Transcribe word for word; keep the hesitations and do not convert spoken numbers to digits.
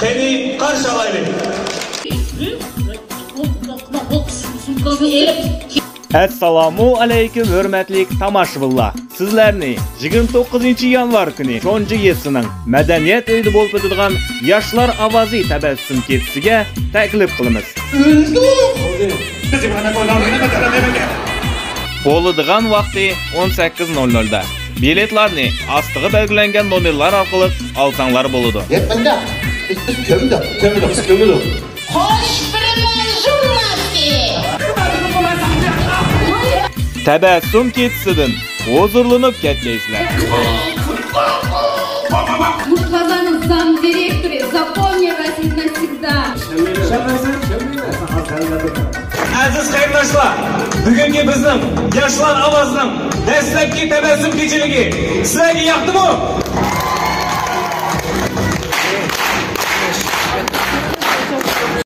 قېنى، قارشى ئالايلى. ئەسسالامۇ ئەلەيكۇم، ھۆرمەتلىك تاماشىبىنلار! سىزلەرنى يىگىرمە توققۇزىنچى يانۋار كۈنى شونجى يېزىسىنىڭ مەدەنىيەت ئۆيىدە بولۇپ ئۆتىدىغان ياشلار ئاۋازى تەبەسسۇم كېچىسىگە تەكلىپ قىلىمىز. بولىدىغان ۋاقتى ئون سەككىز نۆل نۆلدە. بېلېتلارنى ئاستىغا بەلگىلەنگەن نومېرلار ئارقىلىق ئالساڭلار بولىدۇ. گەپ مۇنداق، بىز، بىز كۆمدۇق. كۆمدۇق، بىز كۆمدۇق. خوش بىر مەنزۇر ماتى. تەبەسسۇم كېچىسىدىن ھۇزۇرلىنىپ كەتمەيسىلەر. Муртазаны замдиректоры, запомни раз и навсегда. ئەزىز قېرىنداشلار، بۈگۈنكى بىزنىڭ ياشلار ئاۋازىنىڭ دەسلەپكى تەبەسسۇم كېچىلىكى سىلەرگە ياقتىمۇ؟